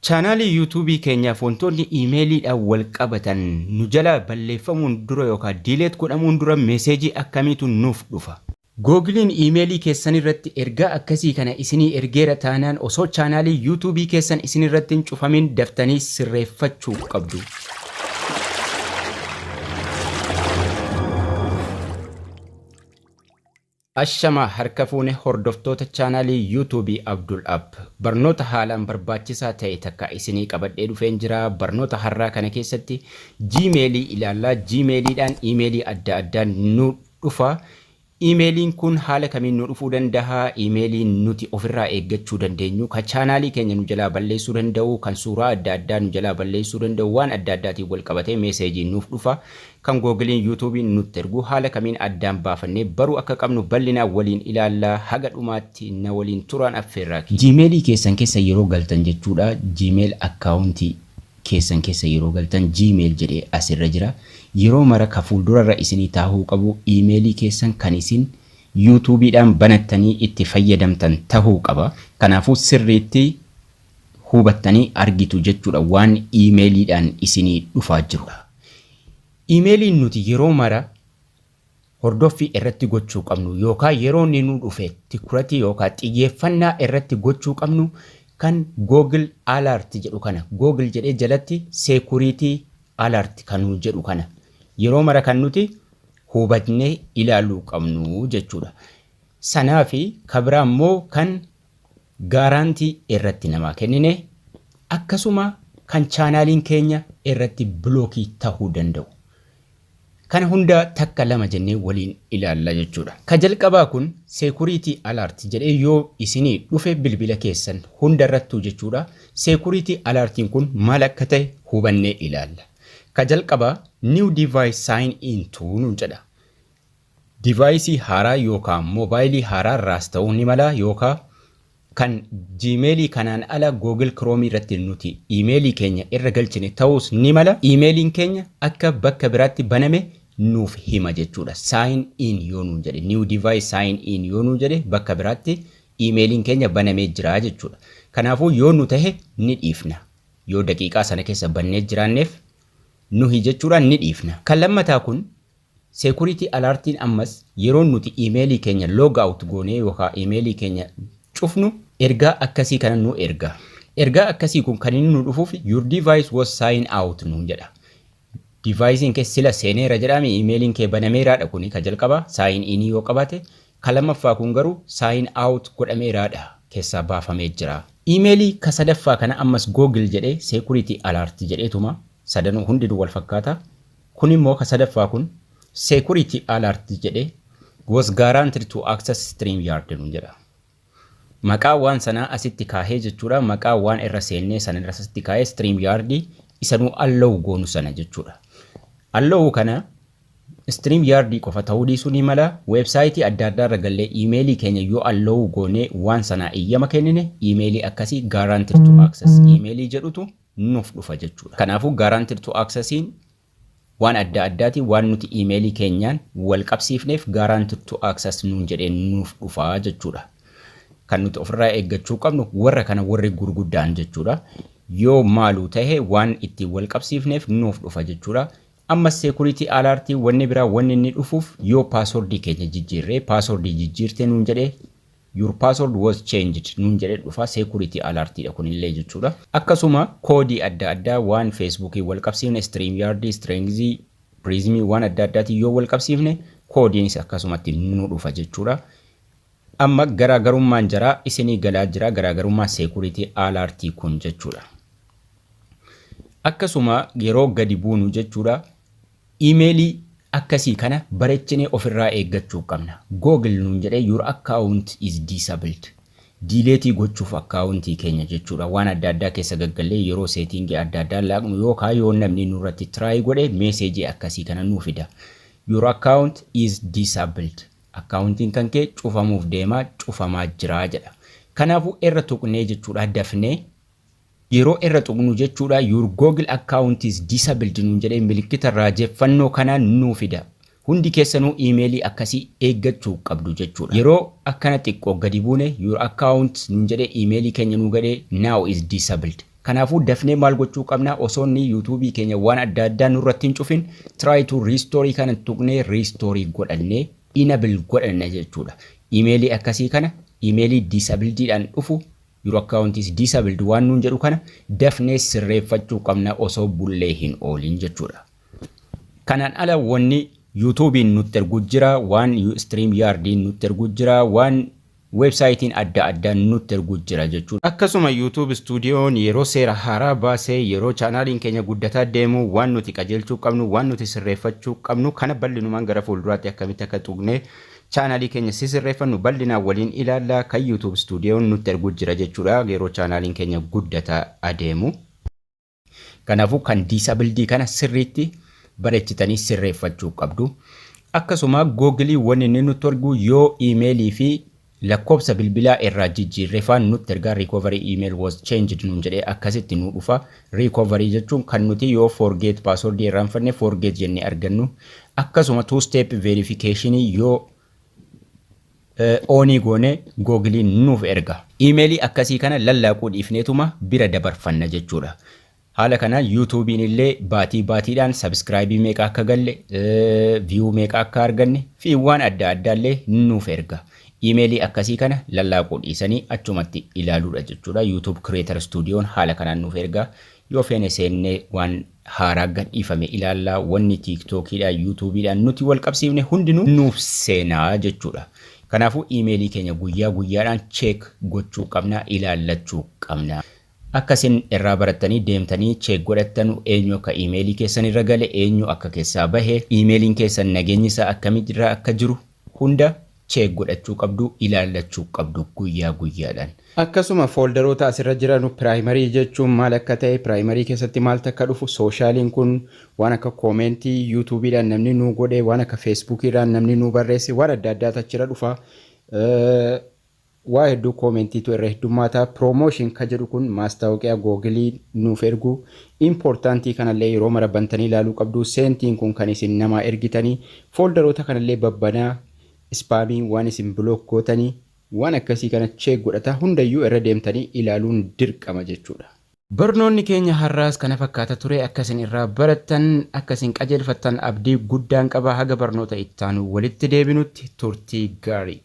Chaanaalii Yuutuubii keenyaaf wantoonni iimeeliidhaan wal qabatan nu jalaa balleeffamuun dura yookaan delete godhamuun dura meeseejii akkamiitu nuuf dhufa? Googiliin iimeelii keessan irratti ergaa akkasii kana isinii ergeera taanaan osoo chaanaalii Yuutuubii keessan isin irratti hin cufamin daftanii sirreeffachuu qabdu. Ashamaa harka fuune hordoftoota chaanaalii Yuutuubii Abdul App. Barnoota haalaan barbaachisaa ta'e takka isinii qabadhee dhufeen jira. Barnoota har'aa kana keessatti Gmailii ilaallaa. Gmailiidhaan iimeelii adda addaa nu dhufa. Iimeeliin kun haala kamiin nu dhufuu danda'a? Iimeeliin nuti ofirraa eeggachuu dandeenyu, kan chaanaalii keenya nu jalaa balleessuu danda'u, kan suuraa adda addaa nu jalaa balleessuu danda'u, waan adda addaatiin wal qabatee meeseejiin nuuf dhufa. Kan Googiliin, Yuutuubiin nutti ergu haala kamiin addaan baafannee baruu akka qabnu bal'inaan waliin ilaalla. Haga dhumaatti na waliin turaan affeerraa kiyya. Gmailii keessan keessa yeroo galtan jechuudha, Gmail akkaawuntii keessan keessa yeroo galtan Gmail jedhee as irra jira. Yeroo mara ka fuuldurarra isinii taahuu qabu iimeelii keessan kan isin Yuutuubiidhaan banattanii itti fayyadamtan tahuu qaba. Kanaafuu sirriitti hubattanii argitu jechuudha waan iimeeliidhaan isinii dhufaa jiru. Iimeeliin nuti yeroo mara hordoffii irratti gochuu qabnu yookaa yeroo inni nu dhufe tikuratii yookaa xiyyeeffannaa irratti gochuu qabnu kan Google Alert jedhu kana, Google jedhee jalatti Security Alert kan nu jedhu kana yeroo mara kan nuti hubatnee ilaaluu qabnu jechuudha. Sanaa fi ka biraa immoo kan gaaraantii irratti namaa kennine, akkasuma kan chaanaaliin keenya irratti bilookii tahuu danda'u. Kana hunda takka lama jennee waliin ilaalla jechuudha. Ka jalqabaa kun Security Alert jedhee yoo isinii dhufe bilbila keessan hundarrattuu jechuudha. Security Alertiin kun maal akka ta'e hubannee ilaalla. Ka jalqabaa New Device Sign In to nuun jedha. Divaayisii haaraa yookaa moobaayilii haaraa irraas ta'uu ni mala, yookaa kan Gmail kanaan ala Google Chrome irratti nuti iimeelii keenya irra galchine ta'uus ni mala. Iimeeliin keenya akka bakka biraatti baname nuuf hima jechuudha. Sign in yoo nuun jedhe, new device sign in yoo nuun jedhe, bakka biraatti iimeeliin keenya banamee jira jechuudha. Kanaafuu yoo nu tahe ni dhiifna. Yoo daqiiqaa sana keessa bannee jiraanneef nuhi jechuudhaan ni dhiifna. Kan lammataa kun Security alertiin ammas yeroo nuti iimeelii keenya log out goonee yookaa iimeelii keenya cufnu ergaa akkasii kana nu erga. Ergaa akkasii kun kan inni nu dhufuuf "Your device was sign out" nuun jedha. Device'n kee sila seeneera jedhaami, iimeeliin kee banameeraadha, kuni ka jalqaba sign in yoo qabaate, ka lammaffaa kun garuu sign out godhameeraadha, keessaa baafamee jira. Iimeelii ka sadaffaa kana ammas Google jedhee security alert jedheetuma, sadanuu hundinuu wal fakkaata. Kun immoo ka sadaffaa kun security alert jedhee "was guaranteed to access StreamYard" nuun jedha. Maqaa waan sanaa asitti kaahee jechuudha. Maqaa waan irra seennee sana irra asitti kaahee, StreamYard isa nu allow goonu sana jechuudha. Allow kana StreamYard qofa ta'uu dhiisuu ni mala. Weebsaayitii adda addaa irra gallee iimeelii keenya yoo allow goonee waan sanaa iyyama kennine, iimeelii akkasii guaranteed to access iimeelii jedhutu nuuf dhufa jechuudha. Kanaafuu guaranteed to accessiin waan adda addaatiin waan nuti iimeelii keenyaan wal qabsiifneef guaranteed to access nuun jedhee nuuf dhufa jechuudha. Kan nuti ofirraa eeggachuu qabnu warra kana, warri gurguddaan jechuudha. Yoo maaluu tahe waan ittiin wal qabsiifneef nuuf dhufa jechuudha. Ammas security alertii wanni biraa wanni inni dhufuuf yoo paaswordii keenya jijjiirree, paaswordii jijjiirtee nuun jedhee, "Your password was changed" nuun jedhee dhufa, security alertiidha kunillee jechuudha. Akkasuma koodii adda addaa waan Feesbuukii wal qabsiifne, StreamYard, Strengths, Prismii, waan adda addaatiin yoo wal qabsiifne koodiinis akkasumatti nu dhufa jechuudha. Amma garaagarummaan jaraa isinii galaa jira, garaagarummaan security alertii kun jechuudha. Akkasuma yeroo gadi buunu jechuudha, iimeelii akkasii kana bareechinee ofirraa eeggachuu qabna. Google nuun jedhee "Your account is disabled". Delete gochuuf akkaawuntii keenya jechuudha. Waan adda addaa keessa gaggallee yeroo settingii adda addaa laaqnu yookaan yoo namni nurratti try godhe meeseejii akkasii kana nuu fida. "Your account is disabled." Akkaawuntiin kan kee cufamuuf deemaa, cufamaa jira jedha. Kanaafuu irra tuqnee jechuudha, dafnee yeroo irra tuqnu jechuudha, "Your Google account is disabled" nuun jedhee milikkita raajeffannoo kanaan nuu fida. Hundi keessanuu iimeelii akkasii eeggachuu qabdu jechuudha. Yeroo akkana xiqqoo gadi buune "Your account" nuun jedhee iimeelii keenya nuu gadhee "now is disabled". Kanaafuu dafnee maal gochuu qabna? Osoo inni YouTubeii keenya waan adda addaa nurratti hin cufin, try to restore kana tuqnee restore godhannee enable godhanna jechuudha. Imeelii akkasii kana, imeelii disabledidhaan dhufu, "Your account is disabled" waan nuun jedhu kana dafnee sirreeffachuu qabna osoo bullee hin oolin jechuudha. Kanaan ala wanni YouTubeiin nutti ergu jira, waan StreamYardiin nutti ergu jira, waan weebsaayitiin adda addaa nutti ergu jira jechuudha. Akkasuma YouTube Studioon yeroo seera haaraa baasee, yeroo chaanaaliin keenya guddataa deemu, waan nuti qajeelchuu qabnu, waan nuti sirreeffachuu qabnu kana bal'inumaan gara fuulduraatti akkamitti akka tuqnee chaanaalii keenya sisirreeffannu bal'inaan waliin ilaallaa. Kan YouTube Studioon nutti ergu jira jechuudha yeroo chaanaaliin keenya guddataa adeemu. Kanaafuu kan disabledii kana sirriitti bareechitanii sirreeffachuu qabdu. Akkasuma Googleii wanni inni nutti ergu yoo iimeelii fi lakkoofsa bilbilaa irraa jijjiirree faan nutti ergaa. "Recovery email was changed" nuun jedhee akkasitti nu dhufa. Recovery jechuun kan nuti yoo forget password irraanfanne forget jennee argannu. Akkasuma two step verification yoo onii goone Googleiin nuuf erga. Iimeelii akkasii kana lallaaquu dhiifneetuma bira dabarfanna jechuudha. Haala kanaan YouTubeiin illee baatii baatiidhaan subscribeii meeqa akka galle, view meeqa akka arganne fi waan adda addaallee nuuf erga. Iimeelii akkasii kana lallaaquu dhiisanii achumatti ilaaluudha jechuudha. YouTube Creator Studioon haala kanaan nuuf erga. Yoo feene seennee waan haaraa gadhiifame ilaallaa. Wanni TikTokiidhaan, YouTubeiidhaan nuti wal qabsiifne hundinuu nuuf seenaa jechuudha. Kanaafuu iimeelii keenya guyyaa guyyaadhaan check gochuu qabna, ilaallachuu qabna. Akkasin irraa barattanii deemtanii check godhattanu, eenyu akka iimeelii keessan irra gale, eenyu akka keessaa bahe, iimeeliin keessan nageenyi isaa akkamitti akka jiru hunda check godhachuu qabdu, ilaallachuu qabdu guyyaa guyyaadhaan. Akkasuma folderoota asirra jiran, primary jechuun maal akka ta'e, primary keessatti maaltu akka dhufu, socialiin kun waan akka commentii YouTubeiidhaan namni nuu godhe, waan akka Facebookiidhaan namni nuu barreesse, waan adda addaatu achirra dhufa. Waa hedduu commentiitu irra heddummaata. Promotion ka jedhu kun maastaawoqiyaa Googleii nuuf ergu. Importantii kanallee yeroo mara bantanii ilaaluu qabdu. Sentiin kun kan isin namaa ergitanii. Folderoota kanallee babbanaa, spamii, waan isin block gootanii, waan akkasii kana check godhata. Hundayyuu irra deemtanii ilaaluun dirqama jechuudha. Barnoonni keenya har'aas kana fakkaata ture. Akkasin irraa barattan, akkasin qajeelfattan abdii guddaan qaba. Haga barnoota ittaanu walitti deebinutti turtii gaarii.